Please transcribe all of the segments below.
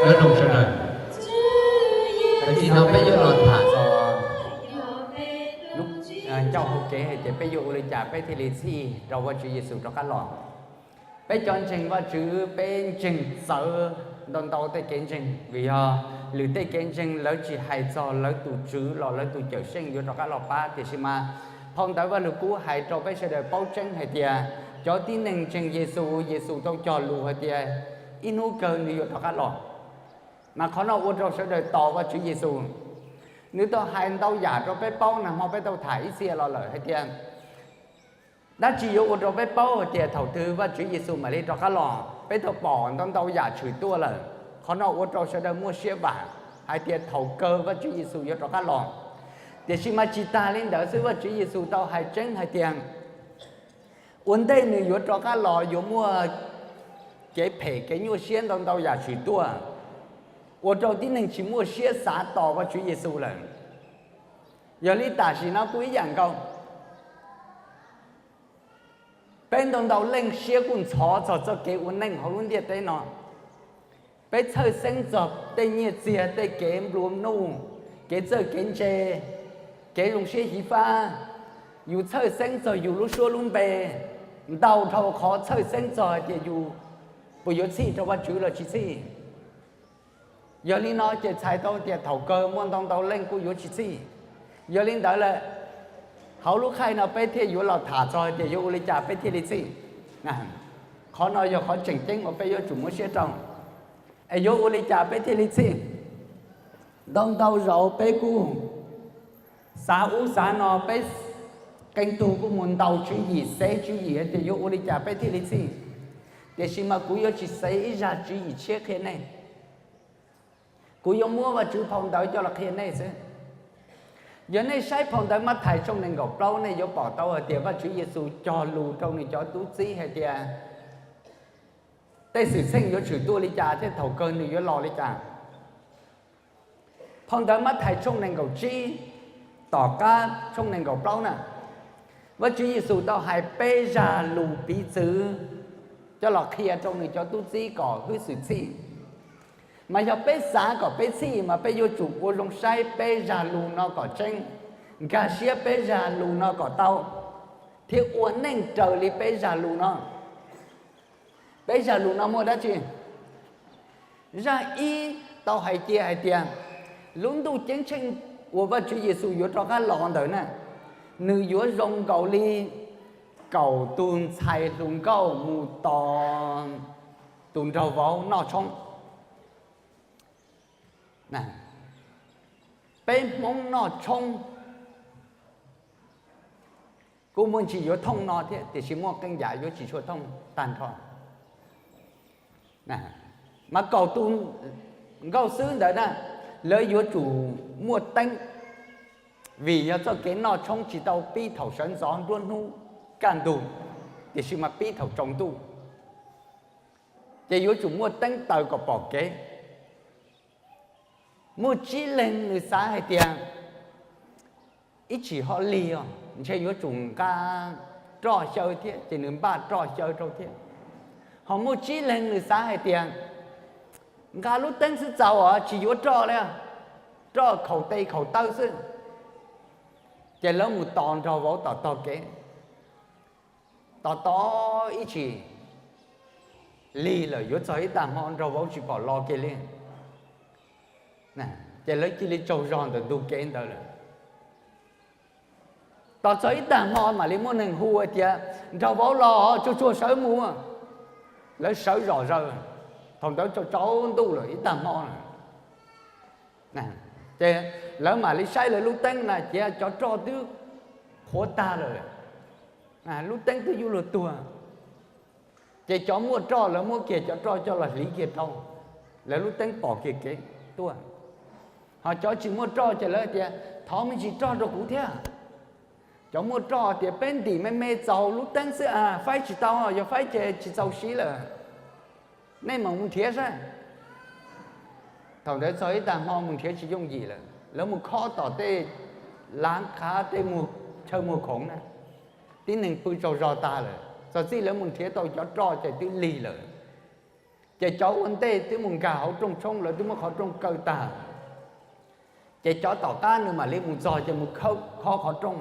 Nyob zoo sawv daws, tam sim no peb yuav los tham txog lub ncauj hauv kev hais tias peb yuav ua li cas peb thiaj li txhij rau Vajtswv Yexus rov qab los. Peb cov ntseeg Vajtswv peb ntseeg txawv ntau ntau tej kev ntseeg, vim yog lwm tej kev ntseeg lawv tsis hais txog lawv tus Tswv los lawv tus Cawmseej yuav rov qab los pab. Tiam sis mas phau ntawv Vajluskub hais rau peb sawv daws paub tseeb hais tias cov tib neeg ntseeg Yexus, Yexus tau cog lus hais tias ib hnub kawg nws yuav rov qab los. Mas qhov no ua rau sawv daws tos Vajtswv Yexus. Nws tau hais ntau yam rau peb paub, nag hmo peb tau tham ib txhia los lawm hais tias dab tsi yuav ua rau peb paub hais tias thaum twg Vajtswv Yexus mam li rov qab los? Peb tau pom ntau ntau yam tshwm tuaj lawm. Qhov no ua rau sawv daws muaj siab vam hais tias thaum kawg Vajtswv Yexus yuav rov qab los. Tiam sis mas tsis tas li ntawd xwb, Vajtswv Yexus tau hais tseeb hais tias ua ntej nws yuav rov qab los yuav muaj kev phem kev nyuaj siab ntau ntau yam tshwm tuaj, ua rau tib neeg tsis muaj siab xav tos Vajtswv Yexus lawm. Yog li tam sim no kuj ib yam nkaus, peb ntau ntau leej siab kuj ntxhov txog txoj kev ua neej hauv lub ntiaj teb no. Peb txhawj xeeb txog tej nyiaj txiag, tej kev nplua nuj, kev txawj kev ntse, kev zoo siab xyiv fab. Yus txhawj xeeb txog yus lub suab lub npe ntau dhau qhov txhawj xeeb txog hais tias yus puas yuav txhij rau Vajtswv los tsis txhij. Yog li no ces txhais tau tias thaum kawg muaj ntau ntau leej kuj yuav tsis txhij. Yog li ntawd lawm, hauv lub caij no peb thiaj yuav los tham txog hais tias yuav ua li cas peb thiaj li txhij. Qhov no yog qhov tseem ceeb uas peb yuav tsum muab siab rau, es yuav ua li cas peb thiaj li txhij. Ntau ntau zaus peb kuj xav ub xav no, peb qee tug kuj mus ntaus tswv yim, xev tswv yim tias yuav ua li cas peb thiaj li txhij. Tiam sis mas kuv yuav tsis xev ib zaj tswv yim tshiab qhia nej. Kuv yuav muab Vajtswv phau ntawv coj los qhia nej xwb. Yog nej saib phau ntawv Mathais tshooj nees nkaum plaub, nej yuav pom tau hais tias Vajtswv Yexus cog lus rau nws cov tub txib hais tias tej xwm txheej yuav tshwm tuaj li cas thiab thaum kawg nws yuav los li cas. Phau ntawv Mathais tshooj nees nkaum tsib tom qab tshooj nees nkaum plaub na, Vajtswv Yexus tau hais peb zaj lus piv txwv coj los qhia rau nws cov tub txib kom hwj xwm txhij. Mas yog peb xav kom peb txhij mas peb yuav tsum ua zoo saib peb zaj lus no kom tseeb, nkag siab peb zaj lus no kom tau, thiab ua neej raws li peb zaj lus no. Peb zaj lus no muaj dab tsi? Zaj ib tau hais cia hais tias lub ntuj ceeb tsheej uas Vajtswv Yexus yuav rov qab los ntawd na, nws yuav zoo nkaus li kaum tus ntxhais hluas nkauj mus tos tus nraug vauv noj tshoob. Peb Hmoob noj tshoob kuj muaj ntsis yuav thooj no thiab, tiam sis muaj qee yam yuav tsis tshua thooj tag nrho. Mas kaum tus nkauj xwb ntawd na, lawv yuav tsum muaj teeb, vim yog txoj kev noj tshoob tsis tau pib thaum sawv ntxov nruab hnub kaj ntug, tiam sis mas pib thaum tsaus ntuj, ces yuav tsum muaj teeb taws kom pom kev. Muaj tsib leeg nws xav hais tias ib tsam ho lig os, ntshe yuav tsum nqa roj xyaw thiab, ces nws npaj roj xyaw rau thiab. Ho muaj tsib leeg nws xav hais tias nqa lub teeb xwb txaus os, tsis yuav roj li, roj khaum tes khaum taw xwb. Ces lawv mus tos nraug vauv tom tog kev, tos tos ib tsam lig lawm, yuav txog ib tag hmo nraug vauv tsis pom los kiag li. Ces lawv cia li tsaug zog ntawm ntug kev ntawd lawm. Tos txog ib tag hmo mam li muaj neeg hu tias nraug vauv los, tsuag tsuag sawv mus. Lawv sawv zom zaws, thaum ntawd tsaus ntuj lawm ib tag hmo lawm. Ces lawv mam li saib lawv lub teeb na, ces cov roj twb qhuav tag lawm, lub teeb twb yuav luag tuag. Ces cov muaj roj lawv muab kiag cov roj coj los hliv kiag rau, lawv lub teeb pom kiag kev tuaj. Ho cov tsis muaj roj ces lawv tias thov me ntsis roj rau kuv thiab. Cov muaj roj tias peb ntim me me txaus lub teeb xwb, faib tsis tau, yog faib ces tsis txaus siv lawm. Nej mam mus nrhiav saib. Thaum ntawd txog ib tag hmo mus nrhiav tsis yooj yim lawm, lawv mus khob tom tej lav qhav tej chaw muag khoov na, tib neeg pw tsaug zog tag lawm. Txog txij lawv mus nrhiav tau cov roj ces twb lig lawm. Ces cov ua ntej twb mus nkag hauv rooj tshoob, lawv twb muab qhov rooj kaw tag. Ces cov tom qab nws mam li mus txog ces mus khawb qhov rooj.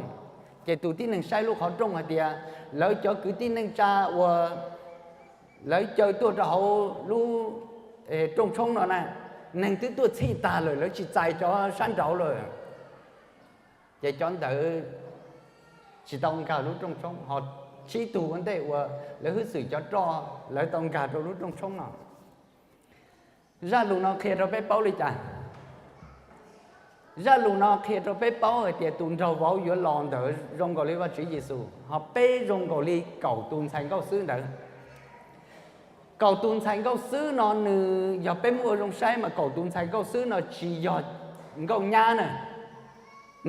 Ces tus tib neeg saib lub qhov rooj hais tias, lawv cov kwv tij neej tsa uas lawv caw tuaj rau hauv lub rooj tshoob no na, neeg twb tuaj txhij tag lawm, lawv tsis txais cov sab nraud lawm. Ces cov ntawd tsis tau nkag lub rooj tshoob, ho tsib tug ua ntej uas lawv hwb xwm cov roj lawv tau nkag rau lub rooj tshoob no. Zaj lus no qhia rau peb paub li cas? Zaj lus no qhia rau peb paub hais tias tus nraug vauv yuav los ntawd zoo nkaus li Vajtswv Yexus, ho peb zoo nkaus li kaum tus ntxhais nkauj xwb ntawd. Kaum tus ntxhais nkauj xwb no nws, yog peb muaj ua zoo saib mas kaum tus ntxhais nkauj xwb no tsis yog nkauj nyab na,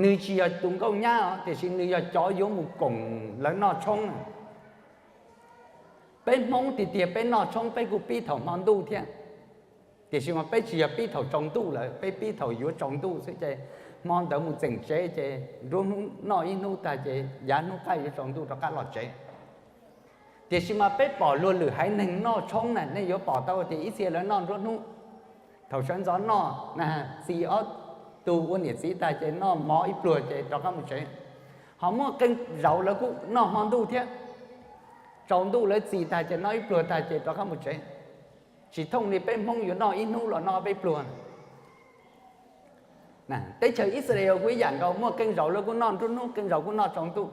nws tsis yog tus nkauj nyab os, tiam sis nws yog cov yuav mus koom lawv noj tshoob na. Peb Hmoob tiag tiag peb noj tshoob peb kuj pib thaum hmo ntuj thiab, tiam sis mas peb tsis yog pib thaum tsaus ntuj lawm, peb pib thaum yuav tsaus ntuj xwb ces hmo ntawd mus txeem tsev ces nruab hnub noj ib hnub tag ces yav hnub qaij yuav tsaus ntuj rov qab los tsev. Tiam sis mas peb pom luag lwm haiv neeg noj tshoob na, nej yuav pom tau tias ib txhia lawv noj nruab hnub, thaum sawv ntxov noj, txiv ob tug ua niam txiv tag ces noj mov ib pluag ces rov qab mus tsev. Ho muaj qee zaus lawv kuj noj hmo ntuj thiab, tsaus ntuj lawv txis tag ces noj ib pluag tag ces rov qab mus tsev. Tsis thooj li peb Hmoob yuav noj ib hnub los noj peb pluag. Teb chaws Israel kuj ib yam nkaus, muaj qee zaus lawv kuj noj nruab hnub, qee zaus kuj noj tsaus ntuj.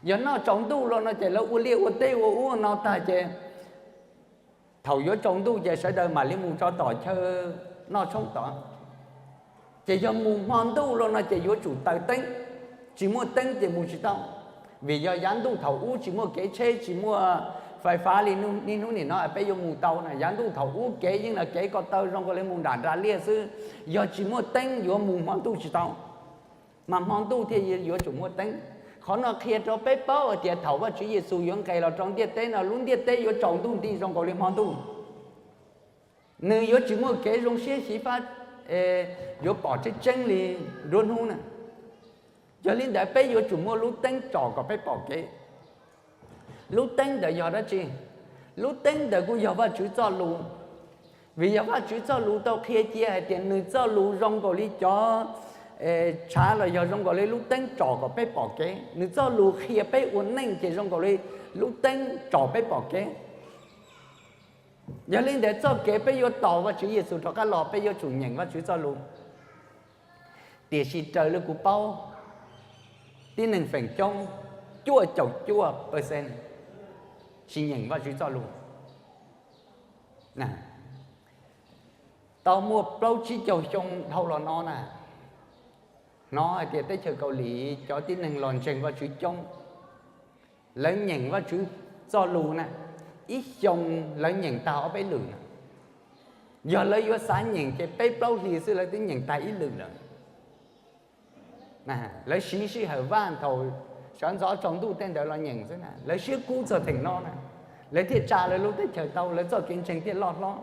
Yog noj tsaus ntuj los no ces lawv ua liaj ua teb ua ub no tag ces thaum yuav tsaus ntuj ces sawv daws mam li mus tso tom chaw noj tshoob tod. Ces yog mus hmo ntuj los no ces yuav tsum taws teeb, tsis muaj teeb ces mus tsis tau. Vim yog yav ntuj thaum ub tsis muaj kev tsheb, tsis muaj fais fav li niaj hnub nim no peb yuav mus tau na. Yav ntuj thaum ub kev yeej los kev ko taw zoo nkaus li mus nram nras liaj xwb, yog tsis muaj teeb yuav mus hmo ntuj tsis tau, mas hmo ntuj thiaj yuav tsum muaj teeb. Qhov no qhia rau peb paub hais tias thaum Vajtswv Yexus yuav nqes los rau ntiaj teb no lub ntiaj teb yuav tsaus ntuj nti zoo nkaus li hmo ntuj. Nws yuav tsis muaj kev zoo siab xyiv fab, yuav pom tseeb tseeb li nruab hnub na. Yog li ntawd peb yuav tsum muaj lub teeb tsom kom peb pom kev. Lub teeb ntawd yog dab tsi? Lub teeb ntawd kuj yog Vajtswv txoj lus. Vim yog Vajtswv txoj lus tau qhia cia hais tias nws txoj lus zoo nkaus li cov tshav los yog zoo nkaus li lub teeb tsom kom peb pom kev. Nws txoj lus qhia peb ua neej ces zoo nkaus li lub teeb tsom peb pom kev. Yog li ntawd txoj kev peb yuav tos Vajtswv Yexus rov qab los peb yuav tsum nyeem Vajtswv txoj lus. Tiam sis raws li kuv paub, tib neeg feem coob cuaj caum cuaj percent tsis nyeem Vajtswv txoj lus. Tau muaj plaub tsib caug xyoo dhau los no na, hnov hais tias teb chaws Kaus Lim cov tib neeg los ntseeg Vajtswv coob, lawv nyeem Vajtswv txoj lus na, ib xyoo lawv nyeem tag ob peb lwm na. Yog lawv yuav xav nyeem ces peb plaub hlis xwb lawv twb nyeem tag ib lwm lawm. Lawv siv sij hawm vaj thaum sawv ntxov tsaus ntuj tej ntawd los nyeem xwb na, lawv siab kub txog theem no na, lawv thiaj tsa lawv lub teb chaws tau, lawv txoj kev ntseeg thiaj loj hlob.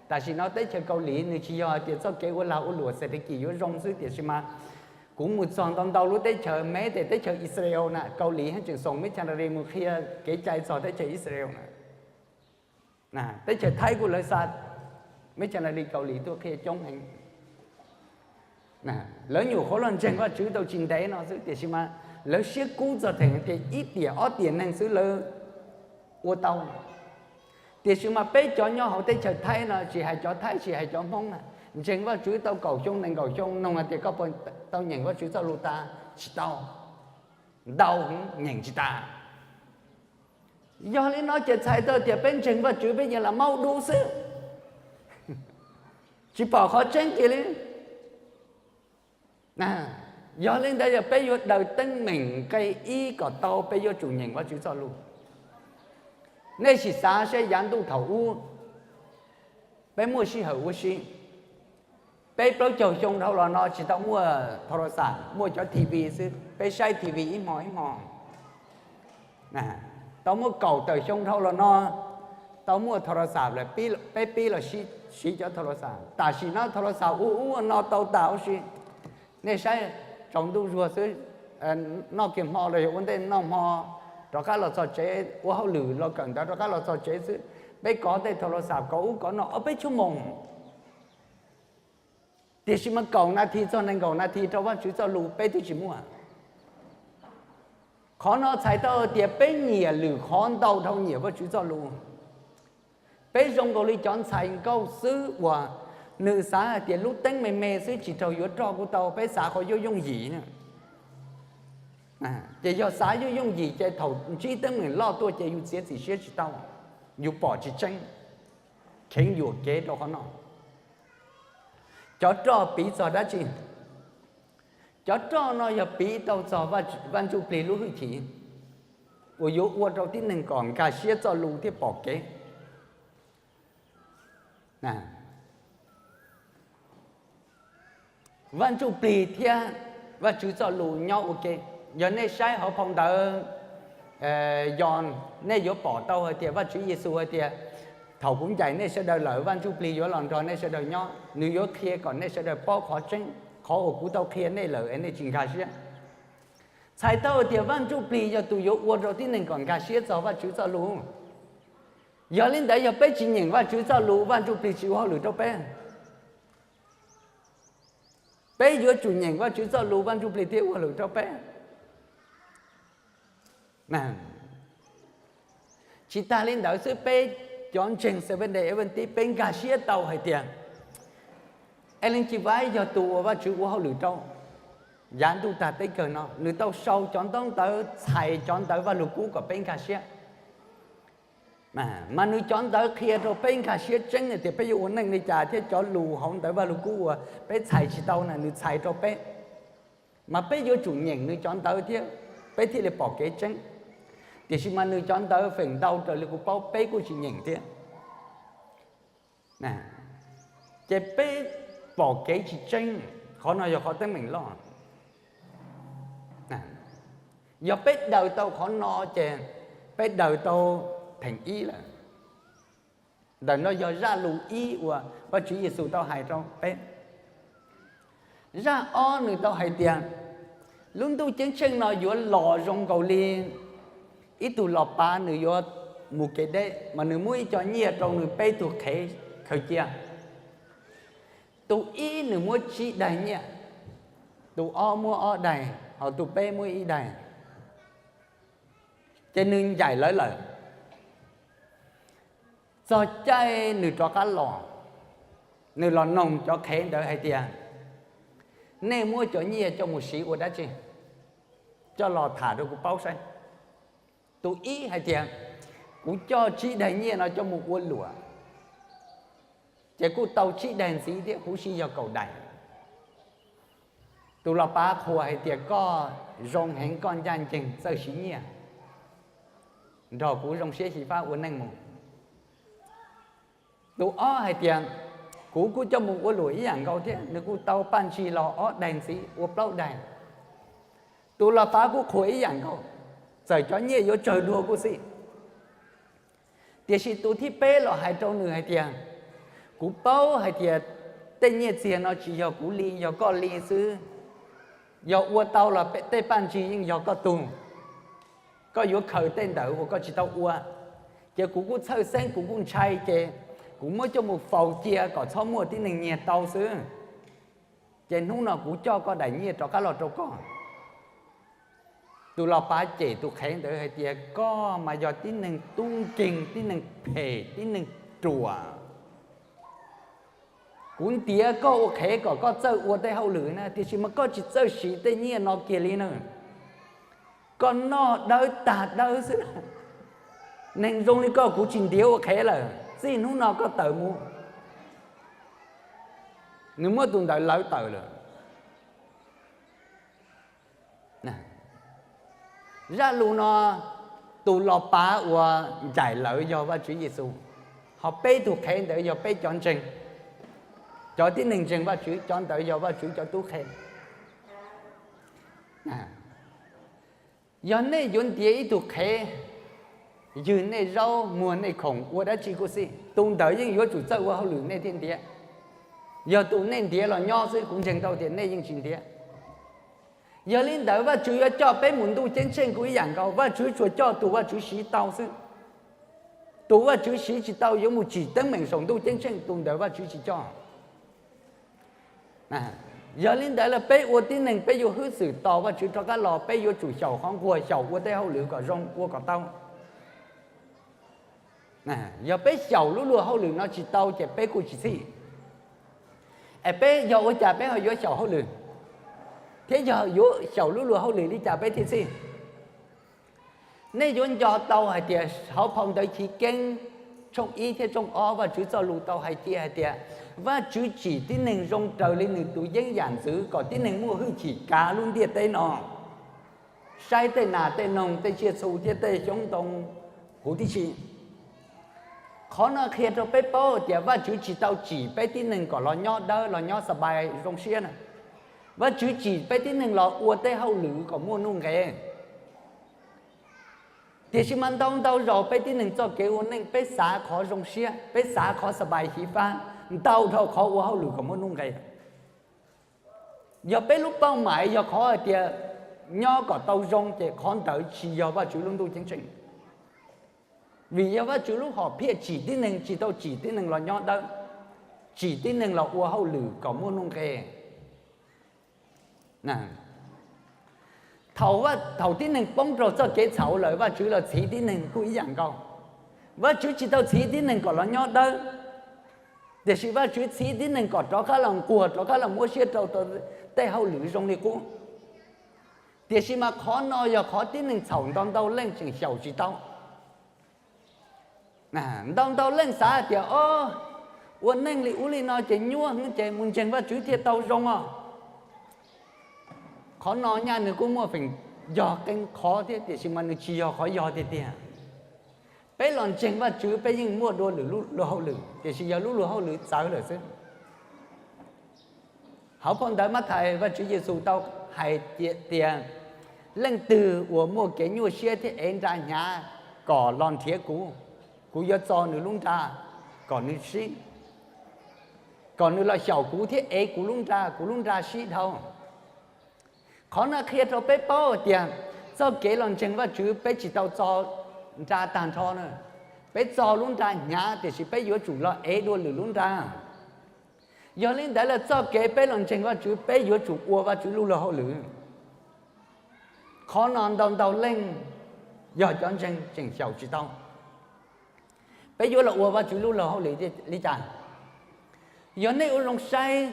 Tam sim no teb chaws Kaus Lim nws tsis yog hais tias txoj kev ua lag ua luam xes dev kis yuav zoo xwb, tiam sis mas kuv mus txog ntau ntau lub teb chaws, me tes teb chaws Israel na, Kaus Lim haj tseem xoom missionary mus qhia kev cai txog teb chaws Israel na. Teb chaws Thaib kuj lawv xa missionary Kaus Lim tuaj qhia coob heev. Lawv nyuam qhuav los ntseeg Vajtswv tau tsis ntev no xwb, tiam sis mas lawv siab kub txog theem tias ib tiam ob tiam neeg xwb lawv ua tau. Tiam sis mas peb cov nyob hauv teb chaws Thaib no, tsis hais cov Thaib tsis hais cov Hmoob na, ntseeg Vajtswv tau kaum xyoo nees nkaum xyoo, nug hais tias koj puas tau nyeem Vajtswv txoj lus tas? Tsis tau. Ntau heev, nyeem tsis tas. Yog li no ces txhais tau tias peb ntseeg Vajtswv peb yeej lam maub dub xwb, tsis pom qhov tseeb kiag li. Yog li ntawd yog peb yuav daws teeb meem nqe ib kom tau peb yuav tsum nyeem Vajtswv txoj lus. Nej sim xav seb yav ntuj thaum ub peb muaj sij hawm ua si. Peb plaub caug xyoo dhau los no tsis tau muaj tho ras xas, muaj cov T V xwb, peb saib T V ib hmo ib hmo. Tau muaj kaum tawm xyoo dhau los no tau muaj tho ras xas lawm, peb pib los siv cov tho ras xas. Tam sim no tho ras xas ua ub ua no tau tas huv si. Nej saib, tsaus ntuj zuag xwb, noj kiag hmo los yog ua ntej noj hmo, rov qab los txog tsev, ua hauj lwm los kawm ntawv rov qab los txog tsev xwb. Peb kov tej thaum los xav kov ub kov no ob peb chub moos, tiam sis mas kaum nas this txog nees nkaum nas this rau Vajtswv txoj lus peb twb tsis muaj. Qhov no txhais tau tias peb nyiam lwm qhov ntau dhau nyiam Vajtswv txoj lus. Peb zoo nkaus li cov ntxhais nkauj xwb uas nws xav hais tias lub teeb me me xwb tsis raug yuav roj kuj tau, peb xav qhov yooj yooj yim. Ces yog xav yooj yooj yim ces thaum ntsib teeb meem loj tuaj ces yus txiav txim siab tsis tau, yus pom tsis tseeb, kheev yuam kev rau qhov no. Cov roj piv txog dab tsi? Cov roj no yog piv tau txog Vaj Ntsuj Plig lub hwj chim uas yuav ua rau tib neeg kom nkag siab txoj lus thiab pom kev. Vaj Ntsuj Plig thiab Vajtswv txoj lus nyob ua ke. Yog nej saib hauv phau ntawv Yoos, nej yuav pom tau hais tias Vajtswv Yexus hais tias, thaum kuv ncaim nej sawv daws lawm Vaj Ntsuj Plig yuav los nrog nej sawv daws nyob, nws yuav qhia kom nej sawv daws paub qhov tseeb, qhov uas kuv tau qhia nej lawm es nej tsis nkag siab. Txhais tau tias Vaj Ntsuj Plig yog tus yuav ua rau tib neeg kom nkag siab txog Vajtswv txoj lus. Yog li ntawd yog peb tsis nyeem Vajtswv txoj lus Vaj Ntsuj Plig tsis ua hauj lwm rau peb. Peb yuav tsum nyeem Vajtswv txoj lus Vaj Ntsuj Plig thiaj ua hauj lwm rau peb. Tsis tas li ntawd xwb, peb cov ntseeg Seventh Day Adventist peb nkag siab tau hais tias Ellen G. White yog tus uas Vajtswv ua hauj lwm rau yav ntuj tag teb kawg no, nws tau sau cov ntaub ntawv txhais cov ntawv Vaj Lug Kub kom peb nkag siab. Mas nws cov ntawv qhia rau peb nkag siab tseeb tias peb yuav ua neej li cas thiab cov lus hauv ntawv Vaj Lug Kub uas peb txhais tsis tau na nws txhais rau peb. Mas peb yuav tsum nyeem nws cov ntawv thiab peb thiaj li pom kev tseeb. Tiam sis mas nws cov ntawv feem ntau raws li kuv paub peb kuj tsis nyeem thiab. Ces peb pom kev tsis tseeb, qhov no yog qhov teeb meem loj. Yog peb daws tau qhov no ces peb daws tau theem ib lawm. Ntawm no yog zaj lus ib uas Vajtswv Yexus tau hais rau peb. Zaj ob nws tau hais tias lub ntuj ceeb tsheej no yuav los zoo nkaus li ib tug los pav nws yuav mus kev deb mas nws muab ib co nyiaj rau nws peb tug qhev khaws cia. Tus ib nws muab tsib daig nyiaj, tus ob muab ob daig, ho tus peb muab ib daig. Ces nws ncaim lawv lawm. Txog caij nws rov qab los, nws los noog cov qhev ntawd hais tias, nej muab cov nyiaj coj mus siv ua dab tsi? Coj los tham rau kuv paub saib. Tus ib hais tias, kuv coj tsib daig nyiaj no coj mus ua luam, ces kuj tau tsib daig ntxiv thiab huv si yog kaum daig. Tus los pav qhuas hais tias, koj zoo heev, koj ncaj ncees txawj siv nyiaj, nrog kuv zoo siab xyiv fab ua neej mus. Tus ob hais tias, kuv kuj coj mus ua luam ib yam nkaus thiab, nws kuj tau paj ntsig los ob daig ntxiv ua plaub daig. Tus los pav kuj qhuas ib yam nkaus, txawm cov nyiaj yuav tsawg dua kuj xij. Tiam sis tus thib peb los hais rau nws hais tias, kuv paub hais tias tej nyiaj txiag no tsis yog kuv li, yog koj li xwb. Yog ua tau los tej paj ntsig yeej yog koj tug, koj yuav khaws tej ntawd uas koj tsis tau ua. Ces kuv kuj txhawj xeeb, kuv kuj ntshai, ces kuv muab coj mus faus cia kom txhob muaj tib neeg nyiag tau xwb. Ces hnub no kuv coj koj daim nyiaj rov qab los rau koj. Tus los pav cem tus qhev ntawd hais tias, koj mas yog tib neeg tub nkeeg, tib neeg phem, tib neeg ruam. Kuv ntiav koj ua qhev kom koj txawj ua tej hauj lwm na, tiam sis mas koj tsis txawj siv tej nyiaj no kiag li na. Koj noj dawb tag dawb xwb. Neeg zoo li koj kuv tsis ntiav ua qhev lawm, txij hnub no koj tawm mus. Nws muab tus ntawd lawv tawm lawm. Zaj lus no, tus los pav uas ncaim lawv yog Vajtswv Yexus, ho peb tug qhev ntawd yog peb cov ntseeg, cov tib neeg ntseeg Vajtswv, cov ntawd yog Vajtswv cov tub qhe. Yog nej yuav ntiav ib tug qhev, ywg nej zaub muag nej khoom ua dab tsi kuj xij, tus ntawd yeej yuav tsum txawj ua hauj lwm nej thiaj ntiav. Yog tus nej ntiav los nyob xwb, kuv ntseeg tau tias nej yeej tsis ntiav. Yog li ntawd Vajtswv yuav coj peb mus ntuj ceeb tsheej kuj ib yam nkaus, Vajtswv tsuas coj tus Vajtswv siv tau xwb. Tus Vajtswv siv tsis tau yuav mus tsim teeb meem saum ntuj ceeb tsheej, tus ntawd Vajtswv tsis coj. Yog li ntawd lawm peb ua tib neeg peb yuav hwj xwm tos Vajtswv rov qab los, peb yuav tsum xyaum qhov nquag, xyaum ua tej hauj lwm kom zoo, ua kom tau. Yog peb xyaum lub luag hauj lwm no tsis tau ces peb kuj tsis txhij. Es peb yog ua cas peb ho yuav xyaum hauj lwm, thiab yog yuav xyaum lub luag hauj lwm li cas peb thiaj txhij? Nej yuav nco tau hais tias hauv phau ntawv Chiv Keeb tshooj ib thiab tshooj ob, Vajtswv txoj lus tau hais cia hais tias Vajtswv tsim tib neeg zoo raws li nws tus yeeb yam ntxwv kom tib neeg muaj hwj chim kav lub ntiaj teb no, saib tej nas tej noog, tej tsiaj txhu thiab tej xyoob ntoo huv tib si. Qhov no qhia rau peb paub tias Vajtswv tsis tau tsim peb tib neeg kom los nyob dawb, los nyob xa bai zoo siab na. Vajtswv tsim peb tib neeg los ua tej hauj lwm kom muaj nuj nqes. Tiam sis mas ntau ntau zaus peb tib neeg txoj kev ua neej peb xav qhov zoo siab, peb xav qhov xa bai xyiv fab ntau dhau qhov ua hauj lwm kom muaj nuj nqes. Yog peb lub pauj mais yog qhov hais tias nyob kom tau zoo ces qhov ntawd tsis yog Vajtswv lub ntuj ceeb tsheej. Vim yog Vajtswv lub hom phiaj tsim tib neeg tsis tau tsim tib neeg los nyob dawb, tsim tib neeg los ua hauj lwm kom muaj nuj nqes. Thaum, thaum tib neeg poob rau txoj kev txhaum lawm Vajtswv los txhiv tib neeg kuj ib yam nkaus. Vajtswv tsis tau txhiv tib neeg kom los nyob dawb, tiam sis Vajtswv txhiv tib neeg kom rov qab los nquag, rov qab los muab siab rau tej hauj lwm zoo li qub. Tiam sis mas qhov no yog qhov tib neeg txhaum ntau ntau leej tseem xyaum tsis tau. Ntau ntau leej xav hais tias, o, ua neej li ub li no ces nyuaj heev ces mus ntseeg Vajtswv thiaj tau zoo os. Qhov no nyaj nws kuj muaj feem yog qee qhov thiab, tiam sis mas nws tsis yog qhov yog tiag tiag. Peb los ntseeg Vajtswv peb yeej muaj dua lwm lub luag hauj lwm, tiam sis yog lub luag hauj lwm txawv lawm xwb. Hauv phau ntawv Mathais Vajtswv Yexus tau hais tias, leej twg uas muaj kev nyuaj siab thiab ev nra hnyav kom los nrhiav kuv, kuv yuav txo nws lub nra kom nws sib, kom nws los xyaum kuv thiab ev kuv lub nra, kuv lub nra sib dhau. Qhov no qhia rau peb paub tias txoj kev los ntseeg Vajtswv peb tsis tau txo nra tag nrho na. Peb txo lub nra hnyav tiam sis peb yuav tsum los ev dua lwm lub nra. Yog li ntawd lawm txoj kev peb los ntseeg Vajtswv peb yuav tsum ua Vajtswv lub luag hauj lwm. Qhov no ntau ntau leej yog cov ntseeg tseem xyaum tsis tau. Peb yuav los ua Vajtswv lub luag hauj lwm li cas? Yog nej ua zoo saib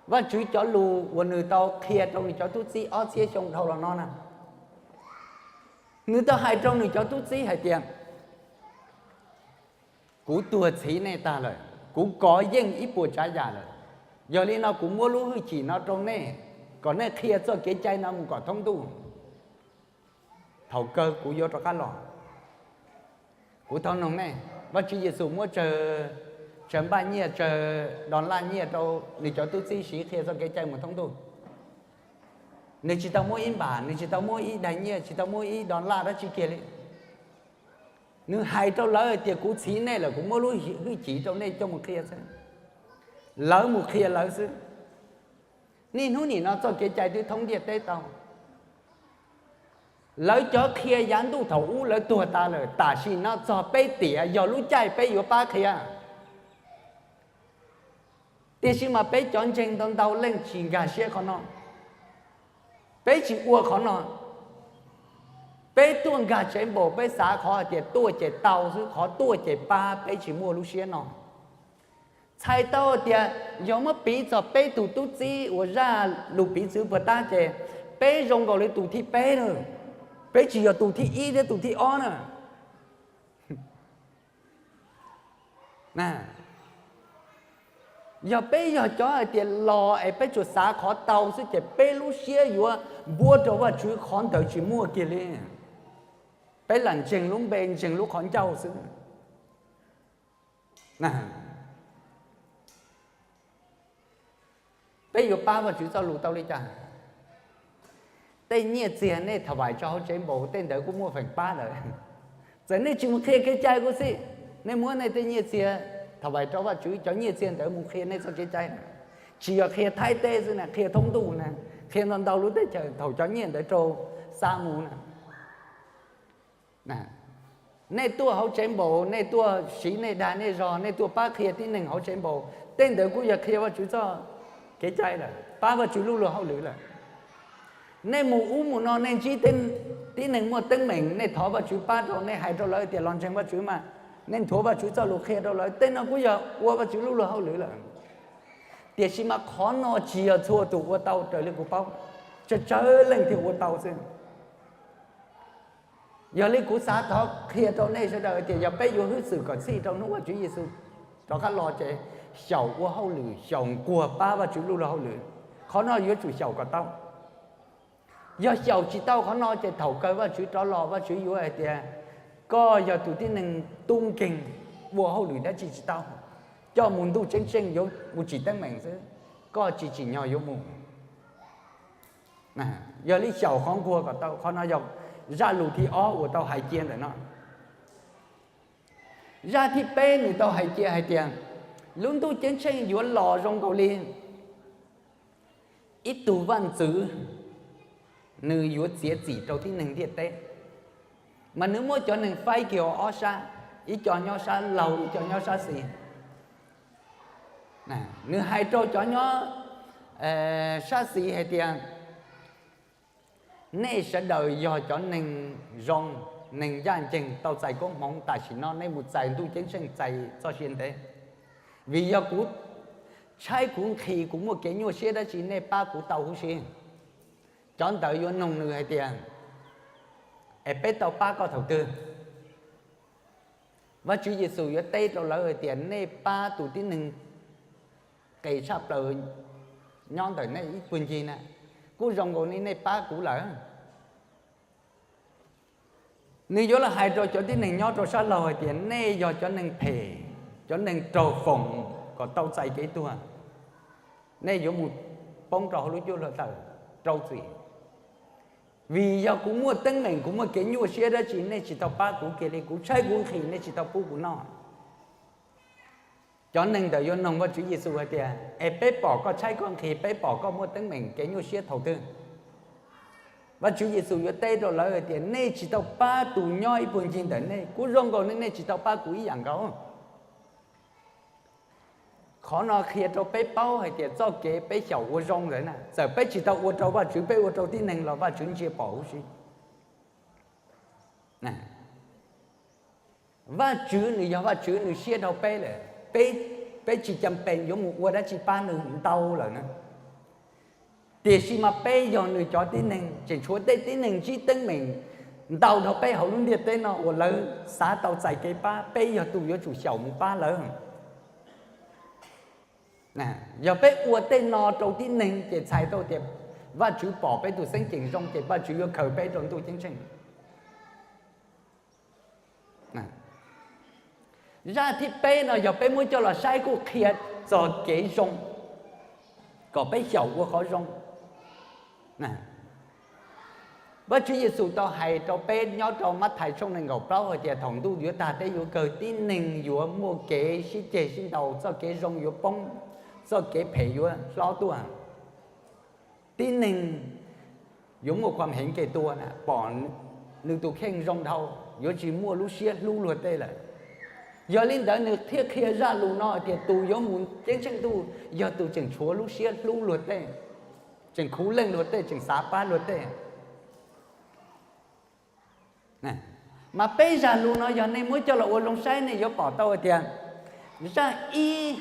Vajtswv cov lus uas nws tau qhia rau nws cov tub txib ob txhiab xyoo dhau los no na, nws tau hais rau nws cov tub txib hais tias, kuv tuag txhiv nej tag lawm, kuv kov yeej ib puas tsav yam lawm. Yog li no kuv muab lub hwj chim no rau nej, kom nej qhia txoj kev cai no mus kom thoob ntuj. Thaum kawg kuv yuav rov qab los. Kuv thov noog nej, Vajtswv Yexus muab tsawg, tsawg npaj nyiaj, tsawg dollar nyiaj rau nws cov tub txib siv qhia txoj kev cai mus thoob ntuj? Nws tsis tau muab ib npam, nws tsis tau muab ib daim nyiaj, tsis tau muab ib dollar dab tsi kiag li. Nws hais rau lawv tias kuv txhiv nej lawm, kuv muab lub hwj chim rau nej coj mus qhia xwb. Lawv mus qhia lawv xwb. Niaj hnub nim no txoj kev cai twb thoob ntiaj teb tau. Lawv cov qhia yav ntuj thaum ub lawv tuag tas lawm, tam sim no txog peb tiam yog lub caij peb yuav pab qhia. Tiam sis mas peb cov ntseeg ntau ntau leej tsis nkag siab qhov no. Peb tsis ua qhov no. Peb tuaj nkag tsev npaum peb xav qhov hais tias tuaj ces tau xwb, qhov tuaj ces pab, peb tsis muaj lub siab no. Txhais tau tias yog muab piv txog peb tus tub txib uas zaj lus piv txwv puag ta ces peb zoo nkaus li tus thib peb na, peb tsis yog tus thib ib thiab tus thib ob na. Yog peb yog cov hais tias los es peb tsuas xav qhov tau xwb ces peb lub siab yuav npuab rau Vajtswv qhov ntawd tsis muaj kiag li. Peb lam ntseeg lub npe, ntseeg lub qhov ncauj xwb. Peb yuav pab Vajtswv txoj lus tau li cas? Tej nyiaj txiag nej tha vais tso hauv tsev npaum, tej ntawd kuj muaj feem pab lawm. Txawm nej tsis mus qhia kev cai kuj xij, nej muab nej tej nyiaj txiag tha vais rau Vajtswv, cov nyiaj txiag ntawd mus qhia nej txoj kev cai. Tsis yog qhia Thaib teb xwb na, qhia thoob ntuj na, qhia ntau ntau lub teb chaws, thaum cov nyiaj ntawd raug xa mus na. Nej tuaj hauv tsev npaum, nej tuaj siv nej dag nej zog, nej tuaj pab qhia tib neeg hauv tsev npaum, tej ntawd kuj yog qhia Vajtswv txoj kev cai lawm, pab Vajtswv lub luag hauj lwm lawm. Nej mus ub mus no, nej ntsib tib neeg muaj teeb meem, nej thov Vajtswv pab rau, nej hais rau lawv tias los ntseeg Vajtswv mas, nej nthuav Vajtswv txoj lus qhia rau lawv, tej no kuj yog ua Vajtswv lub luag hauj lwm lawm. Tiam sis mas qhov no tsis yog txhua tus ua tau raws li kuv paub, tsawg tsawg leej thiaj ua tau xwb. Yog li kuv xav thov qhia rau nej sawv daws tias yog peb yuav hwj xwm kom txhij rau hnub Vajtswv Yexus rov qab los ces xyaum ua hauj lwm, xyaum nquag pab Vajtswv lub luag hauj lwm. Qhov no yuav tsum xyaum kom tau. Yog xyaum tsis tau qhov no ces thaum kawg Vajtswv rov los, Vajtswv yuav hais tias koj yog tus tib neeg tub nkeeg, ua hauj lwm dab tsi tsis tau, coj mus ntuj ceeb tsheej yuav mus tsim teeb meem xwb, koj tsis tsim nyog yuav mus. Yog li xyaum qhov nquag kom tau. Qhov no yog zaj lus thib ob uas tau hais cia ntawm no. Zaj thib peb nws tau hais cia hais tias lub ntuj ceeb tsheej yuav los zoo nkaus li ib tug vaj ntxwv, nws yuav txiav txim rau tib neeg ntiaj teb, mas nws muab cov neeg faib kiag ob sab, ib co nyob sab laug ib co nyob sab xis. Nws hais rau cov nyob sab xis hais tias nej sawv daws yog cov neeg zoo, neeg ncaj ncees tau txais koob hmoov, tam sim no nej mus txais ntuj ceeb tsheej txais txoj sia ntev, vim yog kuv tshaib kuv nqhis kuv muaj kev nyuaj siab dab tsi nej pab kuv tau huv si. Cov ntawd yuav nug nws hais tias es peb tau pab koj thaum twg? Vajtswv Yexus yuav teb rau lawv hais tias nej pab tus tib neeg qis tshaj plaws nyob ntawm nej ib puag ncig na, kuj zoo nkaus li nej pab kuv lawm. Nws yuav los hais rau cov tib neeg nyob rau sab laug hais tias nej yog cov neeg phem, cov neeg raug foom kom tau txais kev tuag, nej yuav mus poob rau hauv lub cuaj luag taws rau txim. Vim yog kuv muaj teeb meem kuv muaj kev nyuaj siab dab tsi nej tsis tau pab kuv kiag li, kuv tshaib kuv nqhis nej tsis tau pub kuv noj. Cov neeg ntawd yuav nug Vajtswv Yexus hais tias es peb pom koj tshaib koj nqhis, peb pom koj muaj teeb meem kev nyuaj siab thaum twg? Vajtswv Yexus yuav teb rau lawv hais tias nej tsis tau pab tus nyob ib puag ncig ntawm nej, kuj zoo nkaus li nej tsis tau pab kuv ib yam nkaus. Qhov no qhia rau peb paub hais tias txoj kev peb xyaum ua zoo ntawd na, txawm peb tsis tau ua rau Vajtswv, peb ua rau tib neeg los Vajtswv ntsia pom huv si. Vajtswv nws yog Vajtswv nws siab dhau peb lawm, peb tsis cam pes yuav mus ua dab tsi pab nws ntau lawm na. Tiam sis mas peb yog nws cov tib neeg, tseem tshuav tej tib neeg ntsib teeb meem ntau dhau peb hauv lub ntiaj teb no uas lawv xav tau txais kev pab, peb yog tus yuav tsum xyaum mus pab lawv. Yog peb ua tej no rau tib neeg ces txhais tau tias Vajtswv pom peb tus xeeb ceem zoo ces Vajtswv yuav khaws peb rau ntuj ceeb tsheej. Zaj thib peb no yog peb muab coj los saib kuj qhia txog kev zoo, kom peb xyaum ua qhov zoo. Vajtswv Yexus tau hais rau peb nyob rau Mathais tshooj nees nkaum plaub hais tias thaum ntuj yuav tag teb yuav kawg, tib neeg yuav muaj kev sib ceg sib ntaus, txoj kev zoo yuav poob, txoj kev phem yuav hlob tuaj. Tib neeg yuav muaj khuam heev kev tuag na, pom nws tus kheej zoo dhau, yuav tsis muaj lub siab hlub luag tej lawm. Yog li ntawd nws thiaj qhia zaj lus no tias tus yuav mus ceeb tsheej ntuj yog tus tseem tshuav lub siab hlub luag tej, tseem khuv leej luag tej, tseem xav pab luag tej. Mas peb zaj lus no yog nej muab coj los ua zoo saib nej yuav pom tau hais tias zaj ib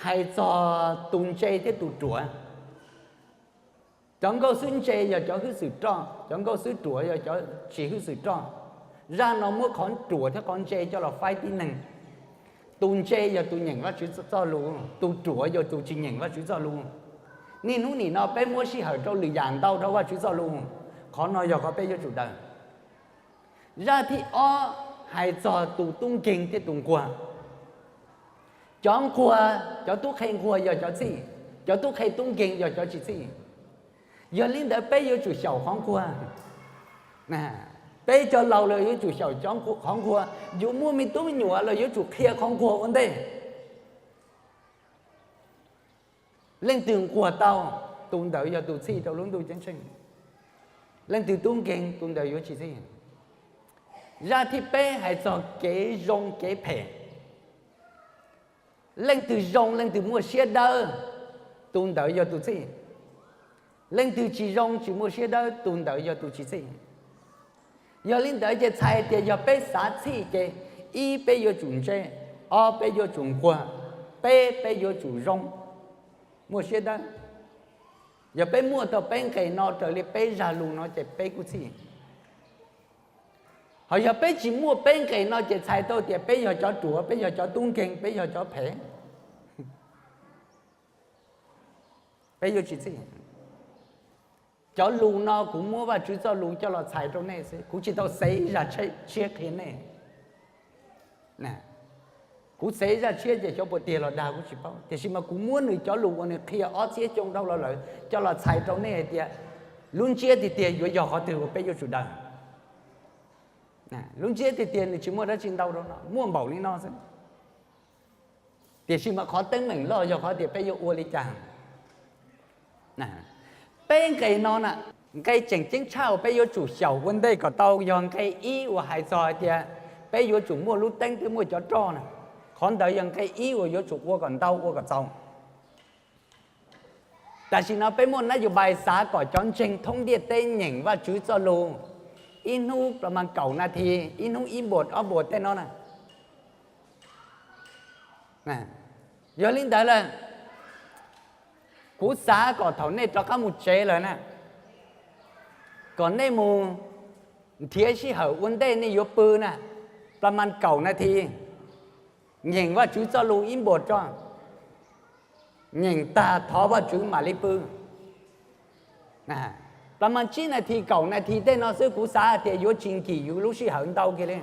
hais txog tus ntse thiab tus ruam. Cov nkauj xwb ntse yog cov hwj xwm roj, cov nkauj xwb ruam yog cov tsis hwj xwm roj. Zaj no muab qhov ruam thiab qhov ntse coj los faib tib neeg. Tus ntse yog tus nyeem Vajtswv txoj lus, tus ruam yog tus tsis nyeem Vajtswv txoj lus. Niaj hnub nim no peb muab sij hawm rau lwm yam ntau dhau Vajtswv txoj lus, qhov no yog qhov peb yuav tsum daws. Zaj thib ob hais txog tus tub nkeeg thiab tus nquag. Cov nquag, cov tub qhe nquag yog cov txhij, cov tub qhe tub nkeeg yog cov tsis txhij. Yog li ntawd peb yuav tsum xyaum qhov nquag. Peb cov laus los yuav tsum xyaum qhov nquag, yus muaj me tub me nyuam los yuav tsum qhia qhov nquag ua ntej. Leej twg nquag tau, tus ntawd yog tus txhij rau lub ntuj ceeb tsheej. Leej twg tub nkeeg, tus ntawd yuav tsis txhij. Zaj thib peb hais txog kev zoo kev phem. Leej twg zoo leej twg muaj siab dawb, tus ntawd yog tus txhij. Leej twg tsis zoo tsis muaj siab dawb, tus ntawd yog tus tsis txhij. Yog li ntawd ces txhais tias yog peb xav txhij ces ib peb yuav tsum ntse, ob peb yuav tsum nquag, peb peb yuav tsum zoo, muaj siab dawb. Yog peb muaj tau peb nqe no raws li peb zaj lus no ces peb kuj txhij. Ho yog peb tsis muaj peb nqe no ces txhais tau tias peb yog cov ruam, peb yog cov tub nkeeg, peb yog cov phem. Peb yuav tsis txhij. Cov lus no kuv muab Vajtswv txoj lus coj los txhais rau nej xwb, kuv tsis tau xev zaj tshiab qhia nej. Kuv xev zaj tshiab ces xyov puas tiag los dag kuv tsis paub, tiam sis mas kuv muab nws cov lus uas nws qhia ob txhiab xyoo dhau los lawm coj los txhais rau nej hais tias lub ntsiab tiag tiag yuav yog qhov twg uas peb yuav tsum daws. Lub ntsiab tiag tiag nws tsis muaj dab tsi ntau rau no, muaj npaum li no xwb. Tiam sis mas qhov teeb meem loj yog qhov tias peb yuav ua li cas. Peb nqe no na, nqe tseem ceeb tshaj uas peb yuav tsum xyaum ua ntej kom tau yog nqe ib uas hais txog hais tias peb yuav tsum muaj lub teeb thiab muaj cov roj na. Qhov ntawd yog nqe ib uas yuav tsum ua kom ntau ua kom txaus. Tam sim no peb muaj nab yus npais xav kom cov ntseeg thoob ntiaj teb nyeem Vajtswv txoj lus ib hnub pla mas kaum nas this, ib hnub ib npuas ob npuas tej no na. Yog li ntawd lawm, kuv xav kom thaum nej rov qab mus tsev lawm na, kom nej mus nrhiav sij hawm ua ntej nej yuav pw na, pla mas kaum nas this, nyeem Vajtswv txoj lus ib npuas tso, nyeem tag thov Vajtswv mam li pw. Pla mas tsib nas this kaum nas this tej no xwb kuv xav hais tias yuav tsis nkim yus lub sij hawm ntau kiag li.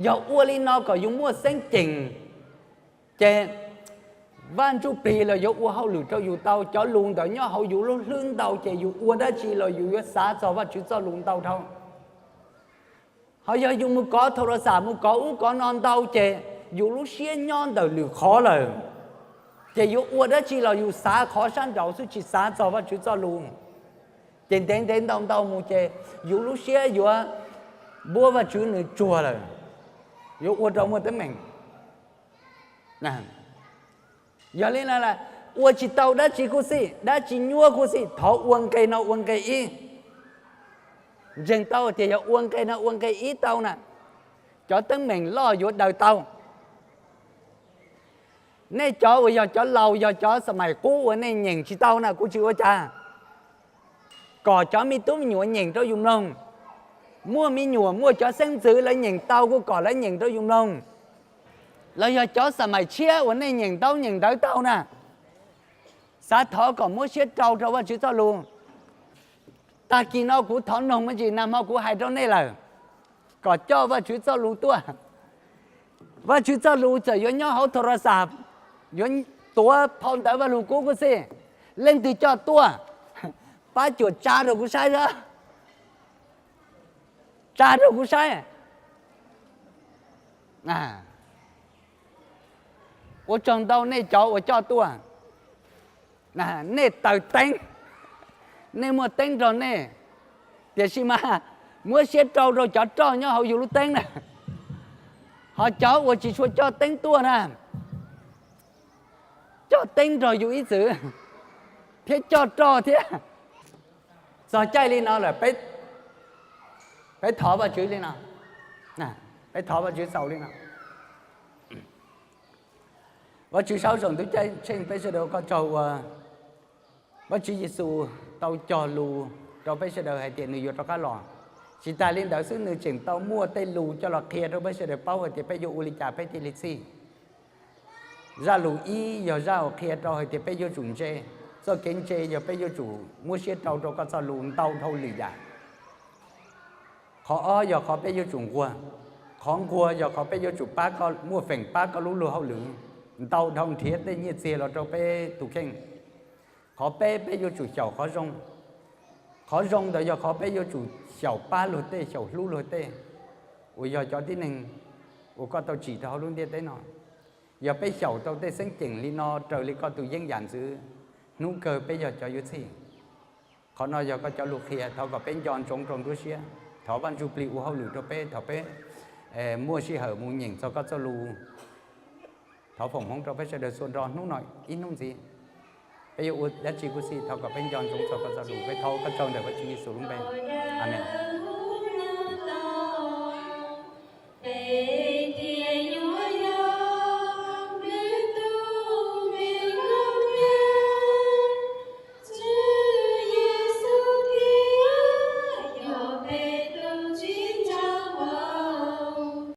Yog ua li no kom yus muaj xeeb ceem, ces Vaj Ntsujplig los yuav ua hauj lwm rau yus tau, cov lus ntawd nyob hauv yus lub hlwb ntau ces yus ua dab tsi los yus yuav xav txog Vajtswv txoj lus ntau dhau. Ho yog yus mus kov thau las xam mus kov ub kov no ntau ces yus lub siab nyob ntawm lwm qhov lawm, ces yuav ua dab tsi los yus xav qhov sab nraud xwb tsis xav txog Vajtswv txoj lus. Ces ntev ntev ntau ntau mus ces yus lub siab yuav npuab Vajtswv nws tsuag lawm, yuav ua rau muaj teeb meem. Yog li no ua tsis tau dab tsi kuj xij, dab tsi nyuaj kuj xij, thov ua nqe no ua nqe ib. Ntseeg tau tias yog ua nqe no ua nqe ib tau na, cov teeb meem loj yuav daws tau. Nej cov uas yog cov laus yog cov xa mais qub uas nej nyeem tsis tau na kuj tsis ua cas, kom cov me tub me nyuam nyeem rau yus mloog. Muaj me nyuam muaj cov xeeb ntxwv lawv nyeem tau kuj kom lawv nyeem rau yus mloog. Los yog cov xa mais tshiab uas nej nyeem ntaub nyeem ntawv tau na, xav thov kom muab siab rau rau Vajtswv txoj lus. Tag kis no kuv thov noog me ntsis nag hmo kuv hais rau nej lawm, kom coj Vajtswv txoj lus tuaj. Vajtswv txoj lus txawm yuav nyob hauv thau las xam, yuav tuav phau ntawv Vajluskub kuj xij, leej twg coj tuaj, pab cuam tsa rau kuv saib a, tsa rau kuv saib. Ua tsaug ntau nej cov uas coj tuaj. Nej taws teeb, nej muaj teeb nrog nej, tiam sis mas muab siab rau rau cov roj nyob hauv yus lub teeb na. Ho cov uas tsis tshua coj teeb tuaj na, coj teeb nrog yus ib txwm thiab coj roj thiab. Txog caij li no lawm, peb thov Vajtswv li no, peb thov Vajtswv xaus li no. Vajtswv saub saum ntuj ceeb tsheej, peb sawv daws ua koj tsaug uas Vajtswv Yexus tau cog lus rau peb sawv daws hais tias nws yuav rov qab los. Tsis tas li ntawd xwb, nws tseem tau muaj tej lus coj los qhia rau peb sawv daws paub hais tias peb yuav ua li cas peb thiaj li txhij. Zaj lus ib yog zaj uas qhia rau hais tias peb yuav tsum ntse. Txoj kev ntse yog peb yuav tsum muab siab rau rau koj txoj lus ntau dhau lwm yam. Qhov ob yog qhov peb yuav tsum nquag. Qhov nquag yog qhov peb yuav tsum pab koj, muaj feem pab koj lub luag hauj lwm ntau dhau nrhiav tej nyiaj txiag los rau peb tus kheej. Qhov peb, peb yuav tsum xyaum qhov zoo. Qhov zoo ntawd yog qhov peb yuav tsum xyaum pab luag tej, xyaum hlub luag tej, uas yog cov tib neeg uas koj tau tsim rau hauv lub ntiaj teb no. Yog peb xyaum tau tej xeeb ceem li no raws li koj tus yeeb yam ntxwv, hnub kawg peb yog cov yuav txhij. Qhov no yog koj cov lus qhia, thov kom peb nco ntsoov rau nruab siab. Thov Vaj Ntsujplig ua hauj lwm rau peb thaum peb muaj sij hawm mus nyeem txog koj txoj lus. Thov foom hmoov rau peb sawv daws txhua nrho hnub no ib hnub ntxiv. Peb yuav ua dab tsi kuj xij, thov kom peb nco ntsoov txog koj txoj lus. Peb thov koj tsaug ntawm Vajtswv Yexus lub npe, amees.